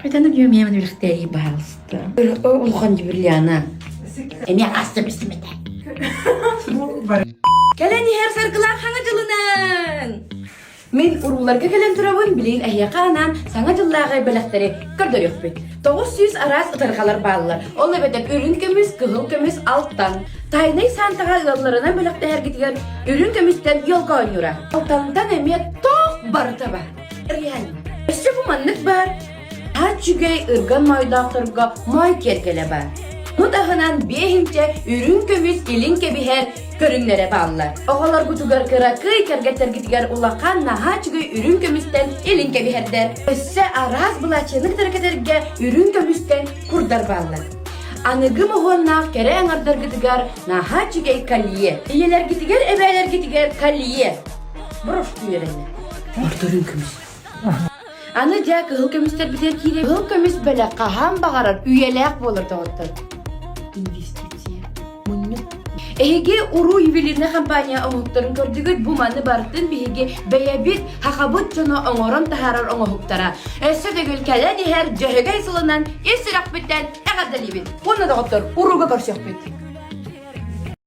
Это например, мен пожалуйста. Улахан бриллиана. Эмиэ хаста бистимэтэ. Кэлэн иһэр саргылаах хаҥа дьылынан! Мин урууларга кэлэн турабын, билигин эһиэхэ анаан Саҥа дьыллааҕы бэлэхтэри көрдөрүөхпүт. 900 араас ытарҕалар бааллар. Ол эбэтэр үрүҥ көмүс, кыһыл көмүс, алтан. Тайнай Сантаҕа ыалларынан бэлэхтэһэргитигэр үрүҥ көмүстэн елка оонньуура. Алтантан эмиэ туох барыта баар. Реально. Өссө бу маннык баар. Үчүгэй ырган моойдоохторго моой киэргэлэ баар. Ону таһынан биэһинчэ үрүҥ көмүс илин кэбиһэр көрүҥнэрэ бааллар. Оҕолоргутугар кыракый кэргэттэргитигэр улахан наһаа үчүгэй үрүҥ көмүстэн илин кэбиһэрдэр. Өссө араас былаачыйаны кытары кэтэргэ үрүҥ көмүстэн курдар бааллар. Аныгы моһуоннаах кэрэ аҥардаргытыгар наһаа үчүгэй колье. Ийэлэргитигэр эбээлэргитигэр колье. Брошку үөрэнэ. Орто үрүҥ көмүс. Аны дьэ кыһыл көмүстэрбитигэр киирэ кыһыл көмүс бэлэх хаһан баҕарар үйэлээх буолар доҕоттор. Инвестиция. Мунньук. Эһиги уруу ювелирнай компания оҥоһуктарын көрдүгүт. Бу маны барытын биһиги бэйэбит хахабыт дьоно оҥорон таһаарар оҥоһуктара. Өссө төгүл кэлэн иһэр Дьөһөгөй сылынан ис сүрэхпиттэн эҕэрдэлиибит. Уонна доҕоттор, урууга көрсүөхпүт.